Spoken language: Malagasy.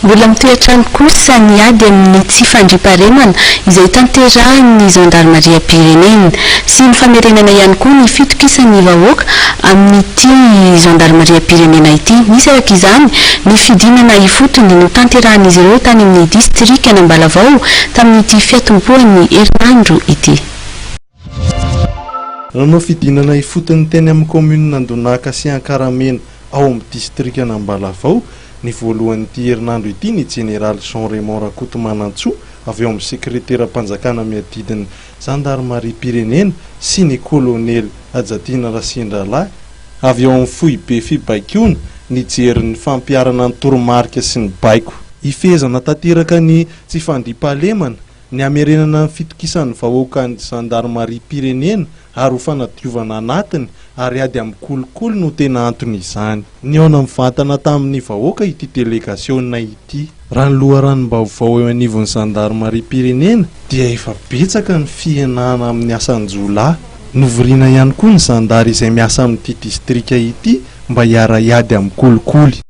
Mbola mitohy hatrany kosa ny ady amin'ny tsy fandriampahalemana izay tanterahin'ny zandarimariam-pirenena sy ny famerenana ihany koa ny fitokisan'ny vahoaka amin'ity zandarimariam-pirenena ity. Nisy araka izany ny fidinana ifotony notanterahin'izy ireo tany amin'ny distrikan'Ambalavao tamin'ity fiatombohan'ny herinandro ity. Nanao fidinana ifotony teny amin'ny kaominina Andonaka sy Ankaramena ao amin'ny distrikan'Ambalavao ny voalohan'ity herinandro ity ny jeneraly Jean Raymond Rakotomanantsoa avy ao amin'ny sekreteram-panjakana miadidy ny zandarimariam-pirenena sy ny kolonely Hajatiana Rasendralahy avy ao amin'ny foibe fibaikoana nijery ny fampiharana ny toromarika sy ny baiko hifehezana tanteraka ny tsy fandriampahalemana Ny hamerenana ny fitokisan'ny vahoaka ny zandarimariam-pirenena ary ho fanadiovana anatiny ary ady amin'ny kolikoly no tena anton'izany. Nihaona mivantana tamin'ny vahoaka ity delegasiona ity. Raha ny loharanom-baovao eo anivon'ny zandarimariam-pirenena dia efa betsaka ny fihenana amin'ny asan-jiolahy. Novoriana ihany koa ny zandary izay miasa amin'ity distrika ity mba hiara-hiady amin'ny kolikoly.